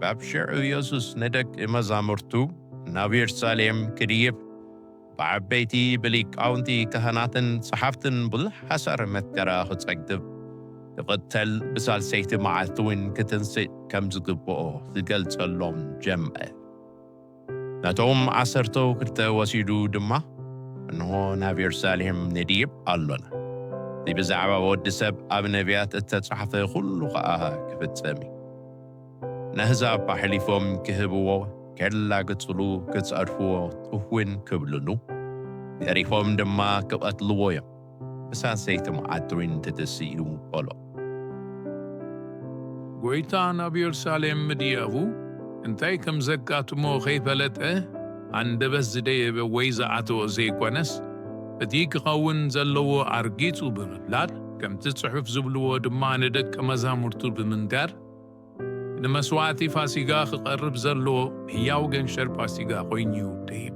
ካብ ሽዑ የሱስ ንደቂ መዛሙርቱ ናብ የሩሳሌም ክድይብ፣ ብዓበይቲ ብሊቃውንቲ ካህናትን ጸሓፍትን ብዙሕ ሓሳር መከራ ክጸግብ፣ ክቕተል፣ ብሳልሰይቲ መዓልቲ እውን ክትንስእ ከም ዝግብኦ ዝገልጸሎም ጀመረ። ነቶም ዓሰርተው ክልተ ወሲዱ ድማ፣ እንሆ ናብ የሩሳሌም ንድይብ ኣሎና፣ እዚ ብዛዕባ ወዲ ሰብ ኣብ ነቢያት እተጻሕፈ ኩሉ ኸኣ ክፍጸም እዩ። ነህዛብ ኣሕሊፎም ክህብዎ፣ ከላግጽሉ፣ ክጸድፍዎ፣ ትፍ እውን ክብልሉ፣ ገሪፎም ድማ ክቐትልዎ እዮም። ብሳልሰይቲ መዓልቲ እውን ትትስኡ በሎ። ጎይታ ናብ የሩሳሌም ምድያቡ እንታይ ከም ዘጋጥሞ ከይፈለጠ፣ ኣንደበት ዝደየበ ወይ ዝኣተወ ዘይኮነስ፣ እቲ ክኸውን ዘለዎ ኣርጊጹ ብምፍላጥ፣ ከምቲ ጽሑፍ ዝብልዎ ድማ ንደቀ መዛሙርቱ ብምንጋር፣ ንመስዋእቲ ፋሲጋ ክቐርብ ዘሎ ህያው ገንሸል ፋሲጋ ኮይኑ እዩ ደይቡ።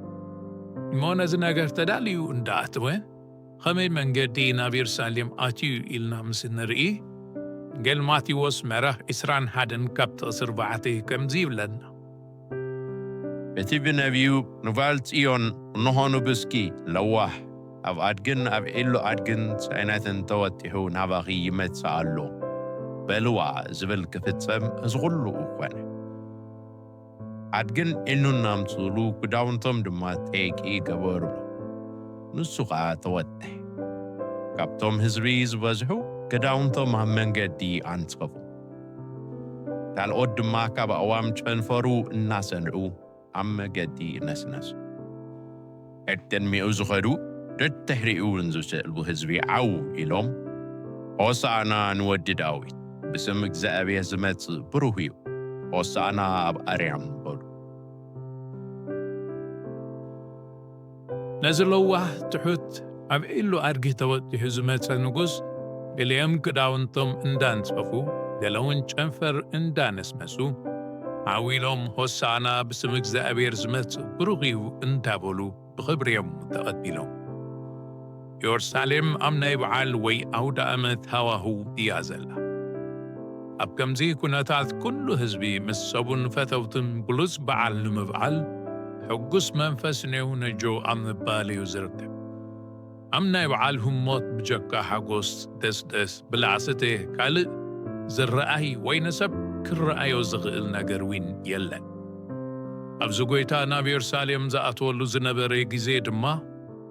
እሞ ነዚ ነገር ተዳልዩ እንዳኣተወ፣ ኸመይ መንገዲ ናብ የሩሳሌም ኣትዩ ኢልና ምስ ንርኢ፣ ወንጌል ማቴዎስ ምዕራፍ ዕስራን ሓደን ካብ ጥቕሲ ኣርባዕተ ከምዚ ይብለና። በቲ ብነቢዩ፣ ንጓል ጽዮን እንሆ ንጉስኪ ለዋህ፣ ኣብ ኣድግን ኣብ ዒሎ ኣድግን ጽዕነትን ተወጢሑ ናባኺ ይመጽእ ኣሎ፣ በልዋ ዝብል ክፍጸም እዚ ኹሉ ኮነ። ኣድግን ዒሉን ኣምጽኡሉ፣ ክዳውንቶም ድማ ጨርቂ ገበሩሉ። ንሱ ኸኣ ተወጥሐ። ካብቶም ህዝቢ ዝበዝሑ ክዳውንቶም ኣብ መንገዲ ኣንጸፉ። ካልኦት ድማ ካብ ኣእዋም ጨንፈሩ እናሰንዑ ኣብ መገዲ ነስነሱ። ቅድሚኡ ዝኸዱ፣ ደድሕሪኡ እውን ዝስዕቡ ህዝቢ ዓው ኢሎም፣ ሆሳዕና ንወዲ ዳዊት፣ ብስም እግዚኣብሔር ዝመጽእ ብሩህ እዩ፣ ሆሳዕና ኣብ ኣርያም በሉ። ነዚ ለዋህ ትሑት ኣብ ዒሉ ኣድጊ ተወጢሑ ዝመጸ ንጉስ፣ ገሊኦም ክዳውንቶም እንዳንጸፉ፣ ገለውን ጨንፈር እንዳነስነሱ፣ ዓው ኢሎም ሆሳዕና ብስም እግዚኣብሔር ዝመጽእ ብሩኽ እዩ እንዳበሉ ብኽብሪ እዮም ተቐቢሎም። ኢየሩሳሌም ኣብ ናይ በዓል ወይ ኣውደ ኣመት ሃዋህው እያ ዘላ። ኣብ ከምዚ ኩነታት ኩሉ ህዝቢ ምስ ሰቡን ፈተውትን ብሉጽ በዓል ንምብዓል ሕጉስ መንፈስ ኔው ነጆ ኣብ ምባል እዩ ዝርከብ። ኣብ ናይ በዓል ህሞት ብጀካ ሓጎስ፣ ደስደስ፣ ብላዕ ስተ ካልእ ዝረኣይ ወይ ንሰብ ክረኣዮ ዝኽእል ነገር እውን የለን። ኣብዚ ጎይታ ናብ የሩሳሌም ዝኣትወሉ ዝነበረ ግዜ ድማ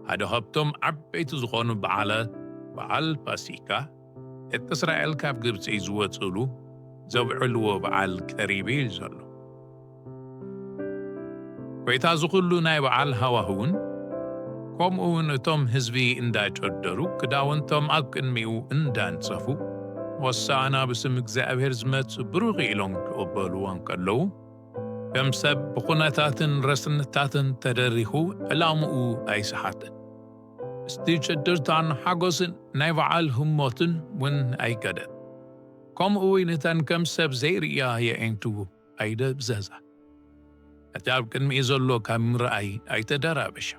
ሓደ ካብቶም ዓበይቲ ዝኾኑ በዓላት በዓል ፋሲካ፣ ደቂ እስራኤል ካብ ግብጺ ዝወጽእሉ ዘብዕልዎ በዓል ቀሪቡ እዩ ዘሎ። ጎይታ እዚ ኩሉ ናይ በዓል ሃዋህውን ከምኡ እውን እቶም ህዝቢ እንዳጨደሩ ክዳውንቶም ኣብ ቅድሚኡ እንዳንጸፉ ሆሳዕና ብስም እግዚኣብሔር ዝመጽእ ብሩኽ ኢሎም ክቕበልዎ እንከለዉ ከም ሰብ ብኹነታትን ረስንታትን ተደሪኹ ዕላምኡ ኣይሰሓተን። ምስቲ ጭድርታን ሓጎስን ናይ በዓል ህሞትን እውን ኣይከደን። ከምኡ እውን እተን ከም ሰብ ዘይርእያ የዒንቱ ኣይደብዘዛ። እቲ ኣብ ቅድሚኡ ዘሎ ካብ ምርኣይ ኣይተደራበሸ።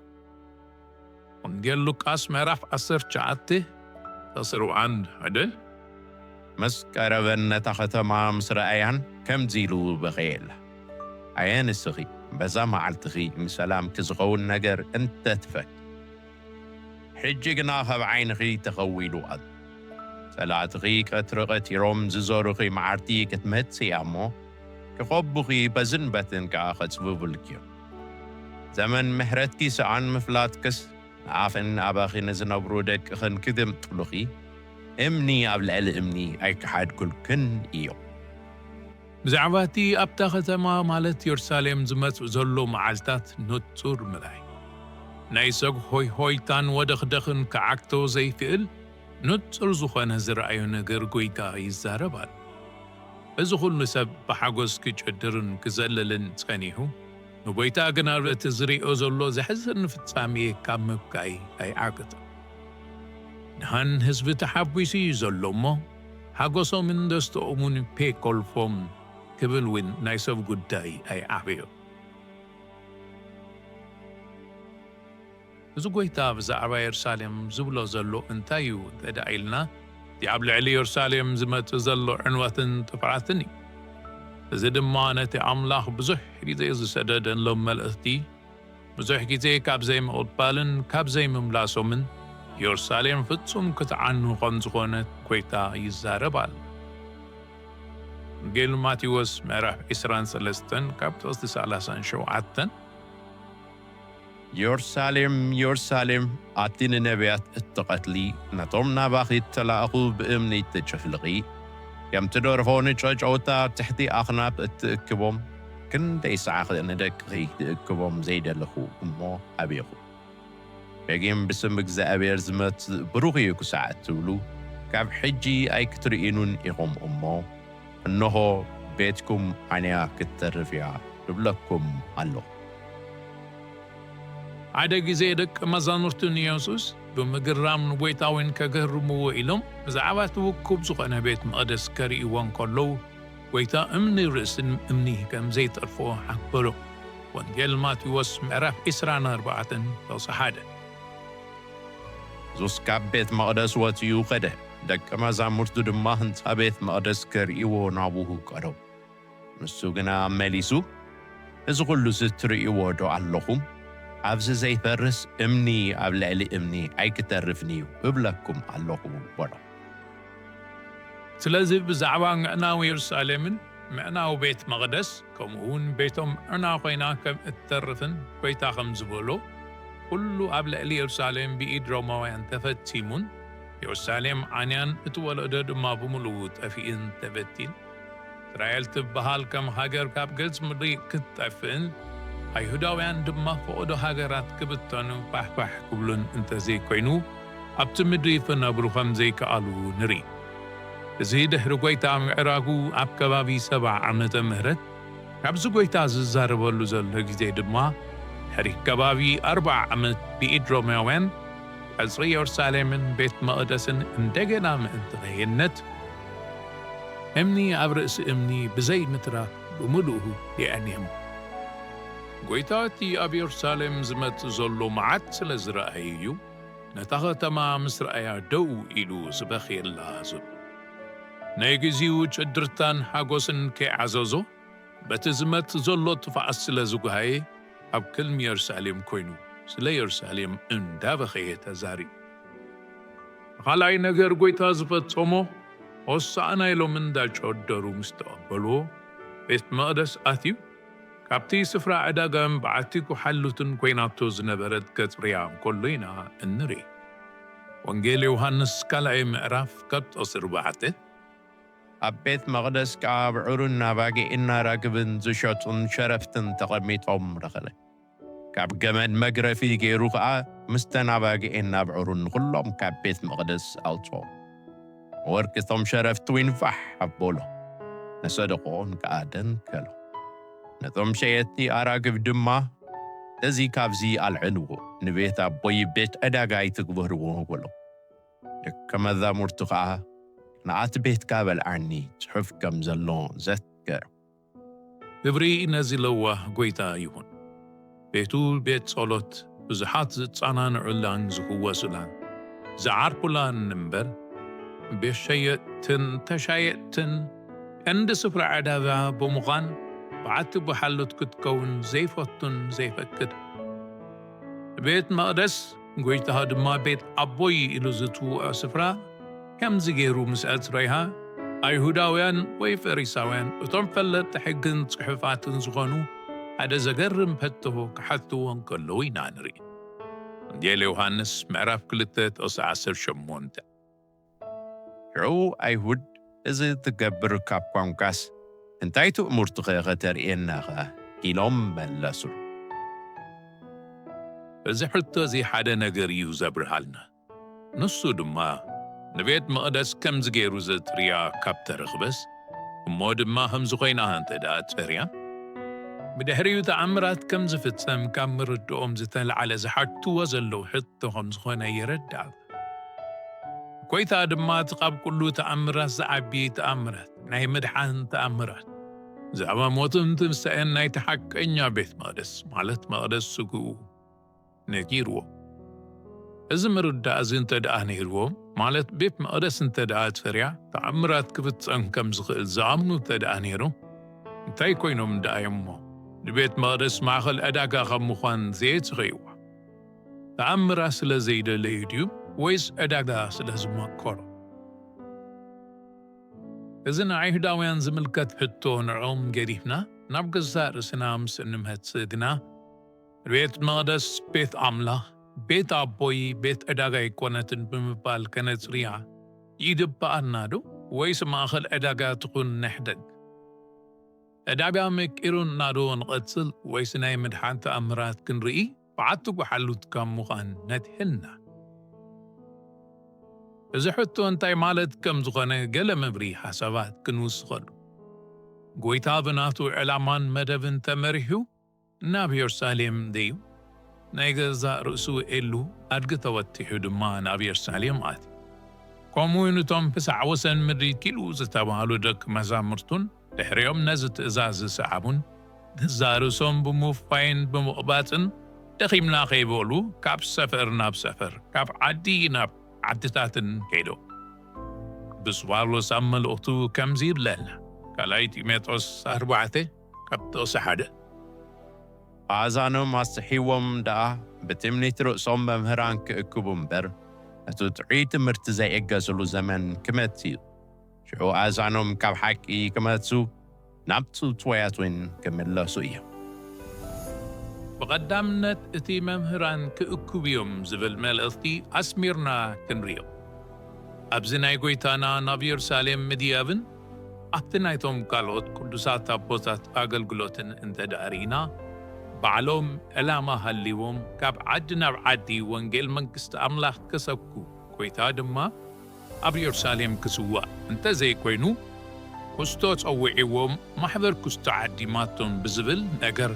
ወንጌል ሉቃስ ምዕራፍ ዓሰርተ ትሽዓተ ተስርዋን ሓደ። ምስ ቀረበን ነታ ከተማ ምስ ረኣያን ከምዚ ኢሉ በኸየላ። ኣየ ንስኺ በዛ መዓልትኺ ንሰላምኪ ዝኸውን ነገር እንተትፈት። ሕጂ ግና ካብ ዓይንኺ ተኸዊሉ ኣሎ። ጸላእትኺ ቀትሪ ቀቲሮም ዝዞሩኺ መዓልቲ ክትመጽእ እያ እሞ፣ ክኸቡኺ በዝን በትን ከኣ ከጽብቡልኪ እዮም። ዘመን ምሕረትኪ ሰኣን ምፍላጥክስ፣ ንኣኽን ኣባኺ ንዝነብሩ ደቅኽን ክግምጥሉኺ፣ እምኒ ኣብ ልዕሊ እምኒ ኣይከሓድኩልክን እዮም። ብዛዕባ እቲ ኣብታ ከተማ ማለት የሩሳሌም ዝመጽእ ዘሎ መዓልታት ንጹር ምርኣይ። ናይ ሰብ ሆይ ሆይታን ወደኽደኽን ክዓግቶ ዘይክእል ንጹር ዝኾነ ዝረኣዮ ነገር ጎይታ ይዛረብ ኣሎ። እዚ ኩሉ ሰብ ብሓጎስ ክጨድርን ክዘልልን ጸኒሑ፣ ንጎይታ ግና እቲ ዝሪኦ ዘሎ ዘሕዝን ፍጻሜ ካብ ምብካይ ኣይዓግትን። ደሓን ህዝቢ ተሓጒሱ እዩ ዘሎ እሞ፣ ሓጎሶምን ደስትኦምን ፔኮልፎም ክብል እውን ናይ ሰብ ጉዳይ ኣይዓበዮን። እዚ ጎይታ ብዛዕባ የሩሳሌም ዝብሎ ዘሎ እንታይ እዩ እንተ ደኣ ኢልና፣ እቲ ኣብ ልዕሊ የሩሳሌም ዝመጽእ ዘሎ ዕንወትን ጥፍኣትን እዩ። እዚ ድማ ነቲ ኣምላኽ ብዙሕ ግዜ ዝሰደደሎም መልእኽቲ፣ ብዙሕ ግዜ ካብ ዘይምቕባልን ካብ ዘይምምላሶምን፣ ኢየሩሳሌም ፍጹም ክትዓኑ ከም ዝኾነት ጐይታ ይዛረብ ኣሎ። ወንጌል ማቴዎስ ምዕራፍ ዕስራን ሰለስተን ካብ ጥቕሲ ሰላሳን ሸውዓተን። ኢየሩሳሌም፣ ኢየሩሳሌም፣ ኣቲ ንነቢያት እትቐትሊ፣ ነቶም ናባኺ እተላእኹ ብእምኒ እትጭፍልቒ፣ ከምቲ ደርሆ ንጨጨውታ ኣብ ትሕቲ ኣኽናፍ እትእክቦም፣ ክንደይ ሰዓኸ ንደቅኺ ክእክቦም ዘይደለኹ እሞ ኣቤኹ። ደጊም ብስም እግዚኣብሔር ዝመጽእ ብሩኽ እዩ ክሳዕ እትብሉ፣ ካብ ሕጂ ኣይክትርእዩንን ኢኹም እሞ፣ እንሆ፣ ቤትኩም ዓንያ ክትተርፍ እያ እብለኩም ኣለኹ። ሓደ ግዜ ደቂ መዛሙርቱ ንየሱስ ብምግራም ንጐይታ እውን ከገርምዎ ኢሎም ብዛዕባ እቲ ውቁብ ዝኾነ ቤት መቕደስ ከርእይዎ እንከለዉ፣ ጐይታ እምኒ ርእስን እምኒ ከም ዘይተርፎ ሓበሮ። ወንጌል ማቴዎስ ምዕራፍ ዕስራን ኣርባዕተን ጥቕሲ ሓደ። የሱስ ካብ ቤት መቕደስ ወጺኡ ከደ፣ ደቂ መዛሙርቱ ድማ ህንጻ ቤት መቕደስ ከርእይዎ ናብኡ ቀረቡ። ንሱ ግና መሊሱ፣ "እዚ ኹሉስ እትርእይዎ ዶ ኣለኹም? ኣብዚ ዘይፈርስ እምኒ ኣብ ልዕሊ እምኒ ኣይክተርፍን እዩ እብለኩም ኣለኹ" በሎ። ስለዚ ብዛዕባ ምዕናው የሩሳሌምን ምዕናው ቤት መቕደስ፣ ከምኡ እውን ቤቶም ዕና ኮይና ከም እትተርፍን ጐይታ ከም ዝበሎ፣ ኩሉ ኣብ ልዕሊ የሩሳሌም ብኢድ ሮማውያን ተፈጺሙን፣ የሩሳሌም ዓንያን እቲ ወለዶ ድማ ብምሉኡ ጠፊእን ተበቲን፣ እስራኤል ትበሃል ከም ሃገር ካብ ገጽ ምድሪ ክትጠፍእን፣ ኣይሁዳውያን ድማ ፈቐዶ ሃገራት ክብተኑ ፋሕፋሕ ክብሉን እንተዘይኮይኑ፣ ኣብቲ ምድሪ ክነብሩ ከም ዘይከኣሉ ንርኢ። እዚ ድሕሪ ጐይታ ምዕራጉ ኣብ ከባቢ ሰብዓ ዓመተ ምህረት፣ ካብዚ ጐይታ ዝዛረበሉ ዘሎ ግዜ ድማ ድሕሪ ከባቢ ኣርብዓ ዓመት ብኢድ ሮማውያን ቀጽሪ የሩሳሌምን ቤት መቕደስን እንደገና ምእንቲ ከየነት፣ እምኒ ኣብ ርእሲ እምኒ ብዘይ ምትራፍ ብምሉኡ የዕንዮም። ጐይታ እቲ ኣብ የሩሳሌም ዝመጽእ ዘሎ መዓት ስለ ዝረኣየ እዩ፣ ነታ ኸተማ ምስ ረኣያ ደው ኢሉ ዝበኽየላ ዘሎ። ናይ ግዜኡ ጭድርታን ሓጎስን ከይዓዘዞ፣ በቲ ዝመጽእ ዘሎ ጥፍኣት ስለ ዝጓሃየ፣ ኣብ ቅድሚ የሩሳሌም ኮይኑ፣ ስለ የሩሳሌም እንዳበኸየ ተዛሪቡ። ካልኣይ ነገር ጐይታ ዝፈጸሞ፣ ሆሳዕና ኢሎም እንዳጨደሩ ምስ ተቐበልዎ፣ ቤት መቕደስ ኣትዩ፣ ካብቲ ስፍራ ዕዳጋን በዓቲ ጐሓሉትን ኮይናቶ ዝነበረት ገጽ ርያ እንከሎ ኢና እንርኢ። ወንጌል ዮሃንስ ካልኣይ ምዕራፍ ካብ ጥቕሲ ኣርባዕተ። ኣብ ቤት መቕደስ ከኣ ኣብዑርን ኣባጊዕን ኣራግብን ዝሸጡን ሸረፍትን ተቐሚጦም ረኸበ። ካብ ገመድ መግረፊ ገይሩ ኸኣ ምስተን ኣባጊዕን ኣብዑርን ንኹሎም ካብ ቤት መቕደስ ኣውጽኦም። ወርቂ እቶም ሸረፍቲ እውን ፋሕ ኣበሎ፣ ንሰደቓኦም ከኣ ደንከሎ። ነቶም ሸየጥቲ ኣራግብ ድማ፣ "እዚ ካብዚ ኣልዕልዎ፣ ንቤት ኣቦይ ቤት ዕዳጋ ኣይትግበርዎ" በሎ። ደቀ መዛሙርቱ ኸኣ፣ "ንኣቲ ቤትካ በልዓኒ" ጽሑፍ ከም ዘሎ ዘትገር። ክብሪ ነዚ ለዋህ ጐይታ ይኹን። ቤቱ ቤት ጸሎት፣ ብዙሓት ዝጸናንዑላን ዝህወሱላን ዝዓርፉላን እምበር፣ ቤት ሸየጥትን ተሻየጥትን ቀንዲ ስፍራ ዕዳጋ ብምዃን፣ በዓቲ ጐሓሉት ክትከውን ዘይፈቱን ዘይፈቅድ። ቤት መቕደስ፣ ጐይታ ድማ ቤት ኣቦይ ኢሉ ዝጽውዖ ስፍራ፣ ከምዚ ገይሩ ምስ ኣጽረይሃ፣ ኣይሁዳውያን ወይ ፈሪሳውያን፣ እቶም ፈለጥቲ ሕግን ጽሑፋትን ዝኾኑ፣ ሓደ ዘገርም ሕቶ ክሓትዎ እንከለዉ ኢና ንርኢ። ወንጌል ዮሃንስ ምዕራፍ ክልተ ጥቕሲ ዓሰርተ ሸሞንተ። ሽዑ ኣይሁድ፣ "እዚ ትገብር ካብ ኳንካስ፣ እንታይ ትእምርቱኸ ኸተርእየናኸ?" ኢሎም መለሱ። እዚ ሕቶ እዚ ሓደ ነገር እዩ ዘብርሃልና። ንሱ ድማ፣ ንቤት መቕደስ ከምዚ ገይሩ ዘጽርያ ካብ ተረኽበስ፣ እሞ ድማ ከምዚ ኮይና እንተ ደኣ ጸርያ፣ ብድሕሪኡ ተኣምራት ከም ዝፍጸም ካብ ምርድኦም ዝተላዕለ ዝሓትዎ ዘለዉ ሕቶ ከም ዝኾነ የረድኣና። ጐይታ ድማ እቲ ካብ ኩሉ ተኣምራት ዝዓቢ ተኣምራት፣ ናይ ምድሓን ተኣምራት፣ ብዛዕባ ሞትን ትንሳኤን ናይቲ ሓቀኛ ቤት መቕደስ፣ ማለት መቕደስ ስግኡ፣ ነጊርዎ። እዚ ምርዳእ እዚ እንተ ደኣ ነይርዎም፣ ማለት ቤት መቕደስ እንተ ደኣ ተፈርያ፣ ተኣምራት ክፍጸም ከም ዝኽእል ዝኣምኑ እንተ ደኣ ነይሮም፣ እንታይ ኮይኖም ደኣ እዮም እሞ ንቤት መቕደስ ማእኸል ዕዳጋ ከም ምዃን ዘየትኸይዋ? ተኣምራት ስለ ዘይደለዩ ድዩ ወይስ ዕዳጋ ስለ ዝመከሮ? እዚ ንኣይሁዳውያን ዝምልከት ሕቶ ንዕኦም ገዲፍና ናብ ገዛእ ርእስና ምስ እንመጽእ ግና፣ ቤት መቕደስ ቤት ኣምላኽ፣ ቤት ኣቦይ ቤት ዕዳጋ ኣይኮነትን ብምባል ከነጽርያ ይግብኣና ዶ? ወይስ ማእኸል ዕዳጋ ትኹን ንሕደግ? ዕዳጋ መቂሩና ዶ ንቐጽል ወይስ ናይ ምድሓን ተኣምራት ክንርኢ ብዓቲ ጓሓሉት ካብ ምዃን ነድሕና? እዚ ሕቶ እንታይ ማለት ከም ዝኾነ ገለ መብርሂ ሓሳባት ክንውስኸሉ። ጎይታ ብናቱ ዕላማን መደብን ተመሪሑ ናብ የሩሳሌም ደዩ ናይ ገዛእ ርእሱ ኤሉ ኣድጊ ተወቲሑ ድማ ናብ የሩሳሌም ኣትዩ። ከምኡ እውን እቶም ክሳዕ ወሰን ምድሪ ኪሉ ዝተባህሉ ደቂ መዛሙርቱን ድሕሪኦም ነዚ ትእዛዝ ዝሰዓቡን ገዛእ ርእሶም ብምውፋይን ብምቕባጽን ደኺምና ከይበሉ ካብ ሰፈር ናብ ሰፈር ካብ ዓዲ ናብ ዓድታትን ከይዶም። ቅዱስ ጳውሎስ ኣብ መልእኽቱ ከምዚ ይብለና፣ ካልኣይ ጢሞቴዎስ ኣርባዕተ ካብ ጥቕሲ ሓደ። ኣእዛኖም ኣስሒዎም ደኣ ብትምኒት ርእሶም መምህራን ክእክቡ እምበር፣ ነቲ ጥዑይ ትምህርቲ ዘይዕገስሉ ዘመን ክመጽእ እዩ። ሽዑ ኣእዛኖም ካብ ሓቂ ክመጹ ናብ ጽውጽዋያት እውን ክምለሱ እዮም። ብቐዳምነት እቲ መምህራን ክእክቡ እዮም ዝብል መልእኽቲ ኣስሚርና ክንርእዮ። ኣብዚ ናይ ጎይታና ናብ የሩሳሌም ምድያብን ኣብቲ ናይቶም ካልኦት ቅዱሳት ኣቦታት ኣገልግሎትን እንተ ደኣ ርኢና፣ ባዕሎም ዕላማ ሃልይዎም ካብ ዓዲ ናብ ዓዲ ወንጌል መንግስቲ ኣምላኽ ክሰብኩ፣ ጎይታ ድማ ኣብ የሩሳሌም ክስዋእ እንተ ዘይኮይኑ፣ ኩስቶ ጸዊዕዎም ማሕበር ኩስቶ ዓዲማቶም ብዝብል ነገር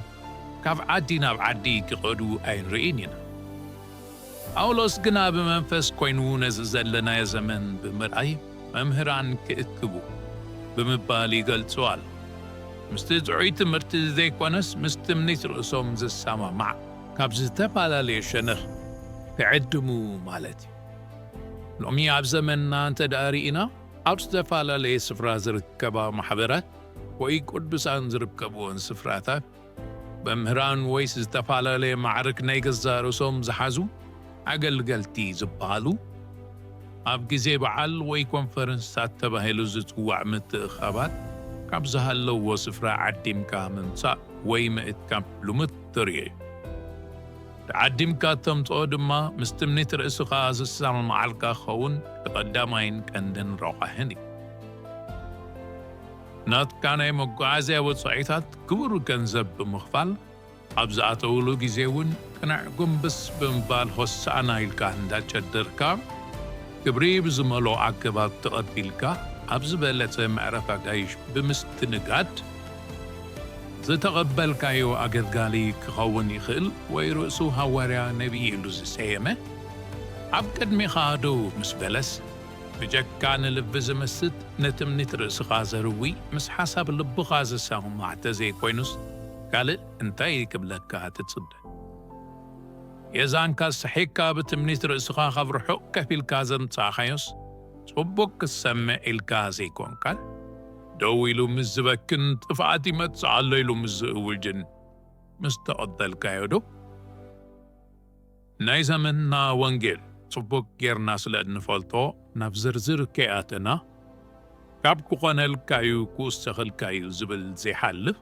ካብ ዓዲ ናብ ዓዲ ክኸዱ ኣይንርእን ኢና። ጳውሎስ ግና ብመንፈስ ኮይኑ ነዚ ዘለናዮ ዘመን ብምርኣይ መምህራን ክእክቡ ብምባል ይገልጾ ኣሎ። ምስቲ ጥዑይ ትምህርቲ ዘይኮነስ ምስ ትምኒት ርእሶም ዝሰማማዕ ካብ ዝተፈላለየ ሸነኽ ክዕድሙ ማለት እዩ። ሎሚ ኣብ ዘመንና እንተ ደኣ ርኢና ኣብ ዝተፈላለየ ስፍራ ዝርከባ ማሕበራት ወይ ቅዱሳን ዝርከብዎን ስፍራታት መምህራን ወይ ዝተፈላለየ ማዕርግ ናይ ገዛእ ርእሶም ዝሓዙ ኣገልገልቲ ዝበሃሉ ኣብ ግዜ በዓል ወይ ኮንፈረንስታት ተባሂሉ ዝጽዋዕ ምትእኻባት ካብ ዝሃለዎ ስፍራ ዓዲምካ ምምጻእ ወይ ምእካብ ልሙድ ተርእዮ እዩ። ተዓዲምካ ተምጽኦ ድማ ምስ ትምኒት ርእስኻ ዝሰማማዓልካ ክኸውን እቲ ቀዳማይን ቀንድን ረቋሕን እዩ። ናትካ ናይ መጓዓዝያ ወጻኢታት ክቡር ገንዘብ ብምኽፋል ኣብ ዝኣተውሉ ግዜ እውን ቅንዕ ጎንብስ ብምባል ሆሳእና ኢልካ እንዳጨደርካ ክብሪ ብዝመልኦ ኣገባብ ተቐቢልካ ኣብ ዝበለጸ መዕረፊ ኣጋይሽ ብምስትንጋድ ዝተቐበልካዮ ኣገልጋሊ ክኸውን ይኽእል ወይ ርእሱ ሃዋርያ ነቢይ ኢሉ ዝሰየመ ኣብ ቅድሚኻ ደው ምስ በለስ ብጀካ ንልቢ ዝምስጥ ንትምኒት ርእስኻ ዘርዊ ምስ ሓሳብ ልብኻ ዝሰማማዕ ተዘይኮይኑስ ካልእ እንታይ ክብለካ ትጽበ? የዛንካ ስሒካ ብትምኒት ርእስኻ ካብ ርሑቕ ከፊልካ ዘምጻእኻዮስ ጽቡቕ ክትሰምዕ ኢልካ ዘይኮንካን ደው ኢሉ ምስ ዝበክን ጥፍኣት ይመጽእ ኣሎ ኢሉ ምስ ዝእውጅን ምስ ተቐበልካዮ ዶ? ናይ ዘመንና ወንጌል ጽቡቕ ጌርና ስለ እንፈልጦ ናብ ዝርዝር ከይኣተና ካብ ክኾነልካዩ ክውሰኸልካዩ ዝብል ዘይሓልፍ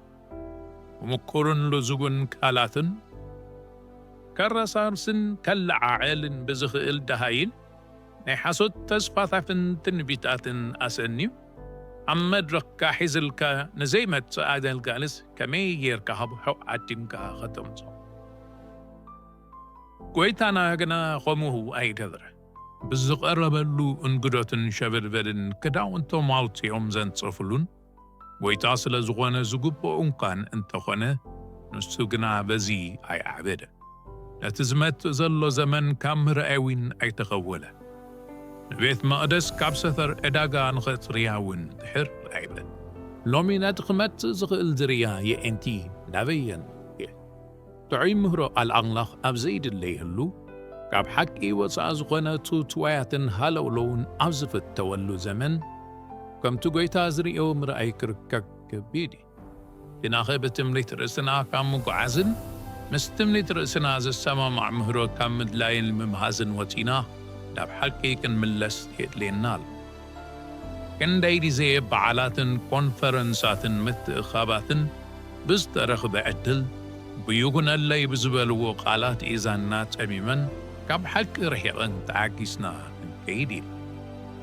ብምኩርን ልዙብን ቃላትን ከረሳርስን ከለዓዕልን ብዝኽእል ደሃይን ናይ ሓሶት ተስፋታትን ትንቢታትን ኣሰንዩ ኣብ መድረኽካ ሒዝልካ ንዘይመጽእ ኣገልጋልስ ከመይ ጌርካ ካብ ርሑቕ ዓዲምካ ከተምጽኦ? ጎይታና ግና ከምኡ ኣይገበረ። ብዝቐረበሉ እንግዶትን ሸበድበድን ክዳውንቶም ኣውጺኦም ዘንጸፉሉን ጎይታ ስለ ዝኾነ ዝግብኦ እንኳን እንተኾነ ንሱ ግና በዚ ኣይዓበደ። ነቲ ዝመጽእ ዘሎ ዘመን ካብ ምርኣይ እውን ኣይተኸወለ። ንቤት መቕደስ ካብ ሰፈር ዕዳጋ ንኸጽርያ እውን ድሕር ኣይበል። ሎሚ ነቲ ክመጽእ ዝኽእል ዝርያ የእንቲ ናበየን እየ? ጥዑይ ምህሮ ቃል ኣምላኽ ኣብ ዘይድለየሉ ካብ ሓቂ ወጻኢ ዝኾነ ትውትዋያትን ሃለውለውን ኣብ ዝፍተወሉ ዘመን ከምቲ ጎይታ ዝርእዮ ምርኣይ ክርከብ ከቢድ እዩ። ግናኸ ብትምኒት ርእስና ካብ ምጉዓዝን ምስ ትምኒት ርእስና ዝሰማማዕ ምህሮ ካብ ምድላይን ምምሃዝን ወጺና ናብ ሓቂ ክንምለስ የድልየና ኣሎ። ክንደይ ግዜ በዓላትን ኮንፈረንሳትን ምትእኻባትን ብዝተረኽበ ዕድል ብይኹነለይ ብዝበልዎ ቃላት ኢዛና ጸሚመን ካብ ሓቂ ርሒቐን ተዓጊስና ክንከይድ ኢና።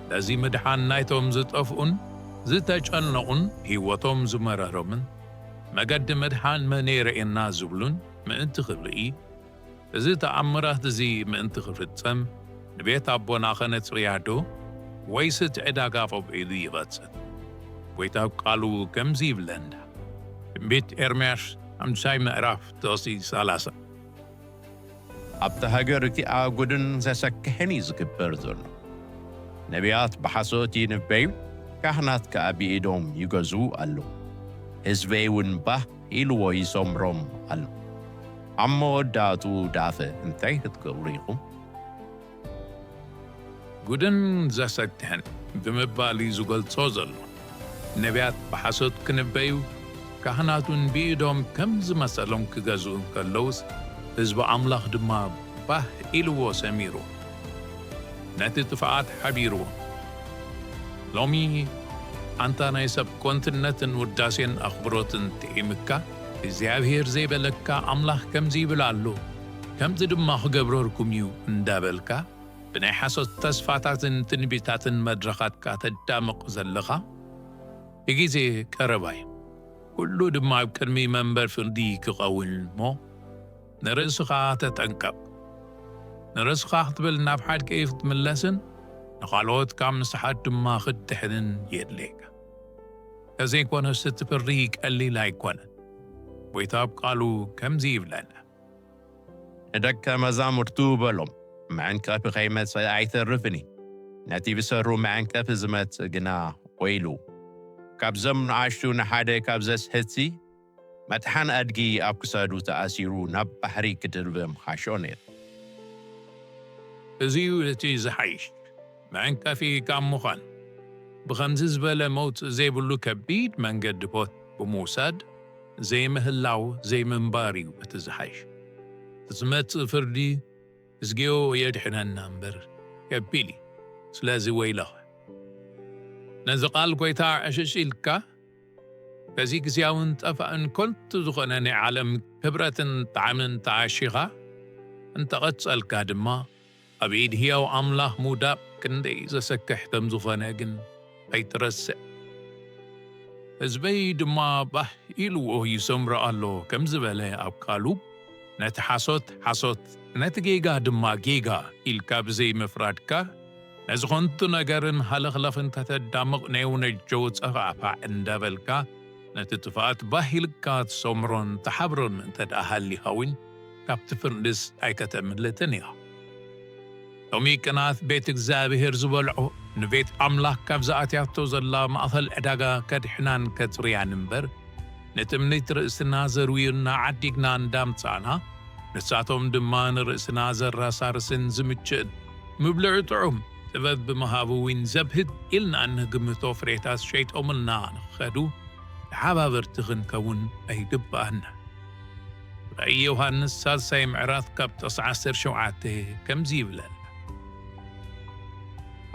በዚ ምድሓን ናይቶም ዝጠፍኡን ዝተጨነቑን ህይወቶም ዝመረሮምን መገዲ ምድሓን መን የርእየና ዝብሉን ምእንቲ ክርኢ፣ እዚ ተኣምራት እዚ ምእንቲ ክፍጸም ንቤት ኣቦና ኸነጽርያ ዶ ወይስ እቲ ዕዳጋ ቐብዒሉ ይቐጽል? ጐይታ ኣብ ቃሉ ከምዚ ይብለና። ትንቢት ኤርምያስ ሓምሳይ ምዕራፍ ጥቕሲ ሰላሳ። ኣብታ ሃገር እቲኣ ጉድን ዘሰክሕን እዩ ዝግበር ዘሎ። ነቢያት ብሓሶት ይንበዩ፣ ካህናት ከኣ ብኢዶም ይገዝኡ ኣለዉ። ህዝበይ እውን ባህ ኢልዎ ይሰምሮም ኣሎ። ኣብ መወዳእትኡ ዳፈ እንታይ ክትገብሩ ኢኹም? ጉድን ዘሰክሕን ብምባል እዩ ዝገልጾ ዘሎ። ነቢያት ብሓሶት ክንበዩ፣ ካህናት እውን ብኢዶም ከም ዝመሰሎም ክገዝኡ እንከለዉስ፣ ህዝቢ ኣምላኽ ድማ ባህ ኢልዎ ሰሚሩ፣ ነቲ ጥፍኣት ሓቢርዎ። ሎሚ ኣንታ ናይ ሰብ ኮንትነትን ውዳሴን ኣኽብሮትን ጥዒምካ፣ እግዚኣብሔር ዘይበለካ ኣምላኽ ከምዚ ይብል ኣሎ፣ ከምዚ ድማ ክገብረልኩም እዩ እንዳበልካ፣ ብናይ ሓሶት ተስፋታትን ትንቢታትን መድረኻትካ ተዳምቕ ዘለኻ፣ እቲ ግዜ ቀረባ እዩ። ኩሉ ድማ ኣብ ቅድሚ መንበር ፍርዲ ክኸውን እሞ፣ ንርእስኻ ተጠንቀቕ። ንርእስኻ ክትብል ናብ ሓቂ ክትምለስን ንኻልኦት ካብ ምስሓት ድማ ክትድሕንን የድልየካ። ተዘይኮነስ እቲ ፍርዲ ቀሊል ኣይኮነን። ጐይታ ኣብ ቃሉ ከምዚ ይብለና። ንደቀ መዛሙርቱ በሎም፣ መዐንቀፊ ከይመጸ ኣይተርፍን እዩ። ነቲ ብሰሩ መዐንቀፊ ዝመጽእ ግና ወይሉ። ካብዞም ንኣሽቱ ንሓደ ካብ ዘስሕትሲ፣ መጥሓን ኣድጊ ኣብ ክሳዱ ተኣሲሩ ናብ ባሕሪ ክድርበ ምሓሾ ነይሩ። እዚ እዩ እቲ ዝሓይሽ፣ መዐንቀፊ ካብ ምዃን። ብኸምዚ ዝበለ መውጽእ ዘይብሉ ከቢድ መንገዲ ቦት ብምውሳድ ዘይምህላው ዘይምንባር እዩ እቲ ዝሓይሽ። እቲ ዝመጽእ ፍርዲ እዝግዮ የድሕነና እምበር ከቢድ እዩ። ስለዚ ወይለኸ። ነዚ ቃል ጐይታ ዕሽሽ ኢልካ፣ በዚ ግዜያውን ጠፋእን ከንቱ ዝኾነ ናይ ዓለም ክብረትን ጣዕምን ተዓሺኻ እንተቐጸልካ ድማ፣ ኣብ ኢድ ህያው ኣምላኽ ምውዳቕ ክንደይ ዘሰክሕ ከም ዝኾነ ግን ኣይትረስዕ። ህዝበይ ድማ ባህ ኢልዎ ይሰምሮ ኣሎ ከም ዝበለ ኣብ ቃሉ፣ ነቲ ሓሶት ሓሶት፣ ነቲ ጌጋ ድማ ጌጋ ኢልካ ብዘይምፍራድካ፣ ነዚ ኸንቱ ነገርን ሃለኽለኽን ከተዳምቕ ናይ ውነጀው ጸፋዕፋዕ እንዳበልካ፣ ነቲ ጥፍኣት ባህ ኢልካ ትሰምሮን ትሓብሮን እንተ ደኣ ሃሊኻ እውን፣ ካብቲ ፍርድስ ኣይከተምልጥን ኢኻ። ሎሚ ቅንኣት ቤት እግዚኣብሔር ዝበልዖ፣ ንቤት ኣምላኽ ካብ ዝኣትያቶ ዘላ ማእኸል ዕዳጋ ከድሕናን ከጽርያን እምበር፣ ንትምኒት ርእስና ዘርውዩና ዓዲግና እንዳምጻእና፣ ንሳቶም ድማ ንርእስና ዘራሳርስን ዝምችእን፣ ምብልዑ ጥዑም፣ ጥበብ ብምሃቡ እውን ዘብህግ ኢልና እንግምቶ ፍሬታት ሸይጦምልና ንኸዱ ተሓባበርቲ ክንከውን ኣይግብኣና። ራእይ ዮሃንስ ሳልሳይ ምዕራፍ ካብ ጥቕሲ ዓሰርተ ሸውዓተ ከምዚ ይብለና።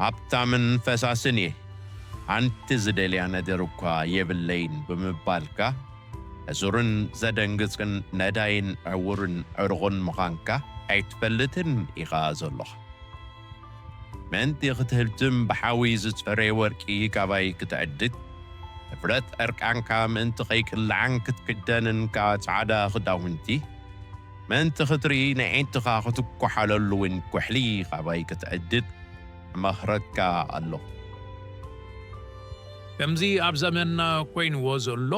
ሃብታምን ፈሳስን እየ፣ ሓንቲ ዝደልያ ነገር እኳ የብለይን ብምባልካ፣ ሕሱርን ዘደንግጽን ነዳይን ዕውርን ዕሩቕን ምዃንካ ኣይትፈልጥን ኢኻ ዘሎኻ። ምእንቲ ክትህብትም ብሓዊ ዝጸረየ ወርቂ ካባይ ክትዕድግ፣ እፍረት ዕርቃንካ ምእንቲ ኸይቅላዕን ክትክደንን ከኣ ጻዕዳ ኽዳውንቲ፣ ምእንቲ ኽትርኢ ንዒንትኻ ኽትኳሓለሉ እውን ኩሕሊ ኻባይ ክትዕድግ እመኽረካ ኣለኹ። ከምዚ ኣብ ዘመንና ኮይንዎ ዘሎ፣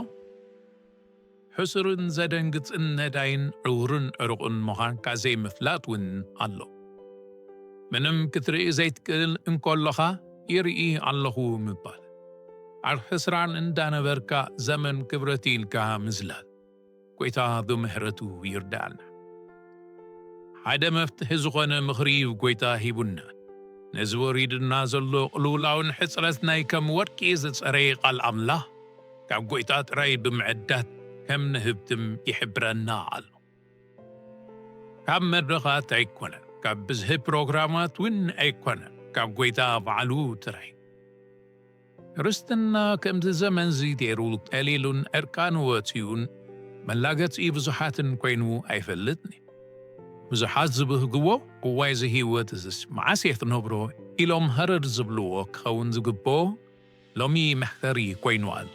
ሕሱርን ዘደንግጽን ነዳይን ዕውርን ዕሩቕን ምዃንካ ዘይምፍላጥ እውን ኣሎ። ምንም ክትርኢ ዘይትክእል እንከሎኻ ይርኢ ኣለኹ ምባል። ኣብ ሕስራን እንዳነበርካ ዘመን ክብረት ኢልካ ምዝላል። ጐይታ ብምሕረቱ ይርዳእና። ሓደ መፍትሒ ዝኾነ ምኽሪ እዩ ጐይታ ሂቡና። ነዚ ወሪዱና ዘሎ ቅልውላውን ሕጽረት ናይ ከም ወርቂ ዝጸረየ ቃል ኣምላኽ ካብ ጐይታ ጥራይ ብምዕዳት ከም ንህብትም ይሕብረና ኣሎ። ካብ መድረኻት ኣይኮነን፣ ካብ ብዝሒ ፕሮግራማት እውን ኣይኮነን፣ ካብ ጐይታ ባዕሉ ጥራይ። ክርስትና ከምዚ ዘመንዚ ገይሩ ቀሊሉን ዕርቃኑ ወጺኡን መላገጺ ብዙሓትን ኮይኑ ኣይፈልጥን እዩ። ብዙሓት ዝብህግዎ፣ "እዋይ፣ እዚ ህይወት እዝስ መዓስ እየ ክነብሮ?" ኢሎም ሃረር ዝብልዎ ክኸውን ዝግብኦ ሎሚ መሕፈሪ ኮይኑ ኣሎ።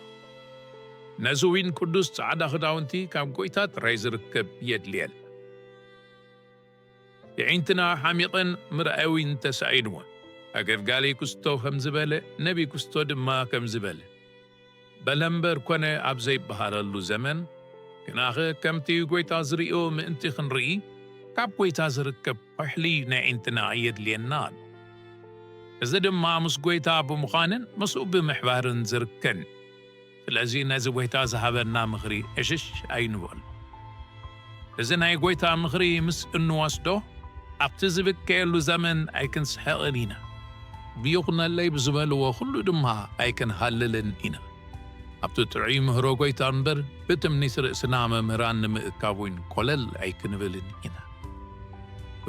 ነዚ እውን ቅዱስ ጻዕዳ ክዳውንቲ ካብ ጐይታ ጥራይ ዝርከብ የድልየን። የዒንትና ሓሚቐን ምርኣይ እውን ተሳኢንወን። ኣገልጋሊ ክስቶ ከም ዝበለ፣ ነቢ ክስቶ ድማ ከም ዝበለ፣ በለምበር ኮነ ኣብ ዘይበሃለሉ ዘመን፣ ግናኸ ከምቲ ጐይታ ዝርእዮ ምእንቲ ክንርኢ፣ ካብ ጐይታ ዝርከብ ኩሕሊ ናይ ዒንትና የድልየና ኣሎ። እዚ ድማ ምስ ጐይታ ብምዃንን ምስኡ ብምሕባርን ዝርከን። ስለዚ ነዚ ጐይታ ዝሃበና ምኽሪ ዕሽሽ ኣይንበሎ። እዚ ናይ ጐይታ ምኽሪ ምስ እንወስዶ፣ ኣብቲ ዝብከየሉ ዘመን ኣይክንስሕቕን ኢና። ብይኹነለይ ብዝበልዎ ኩሉ ድማ ኣይክንሃልልን ኢና። ኣብቲ ጥዑይ ምህሮ ጐይታ እምበር፣ ብትምኒት ርእስና መምህራን ንምእካብ እውን ኮለል ኣይክንብልን ኢና።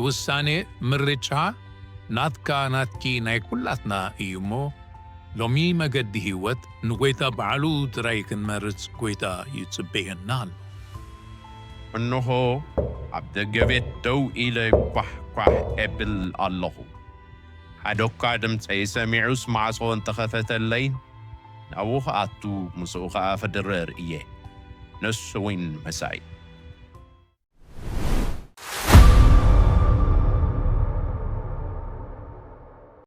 ውሳኔ፣ ምርጫ፣ ናትካ፣ ናትኪ፣ ናይ ኩላትና እዩ እሞ፣ ሎሚ መገዲ ህይወት ንጐይታ ባዕሉ ጥራይ ክንመርጽ ጐይታ ይጽበየና ኣሎ። እንሆ፣ ኣብ ደገ ቤት ደው ኢለ ኳሕ ኳሕ እብል ኣለኹ። ሓደ እኳ ድምፀይ ሰሚዑስ ማዕጾ እንተኸፈተለይ፣ ናብኡ ክኣቱ፣ ምስኡ ኸኣ ክድረር እየ። ንሱ እውን ምሳይ።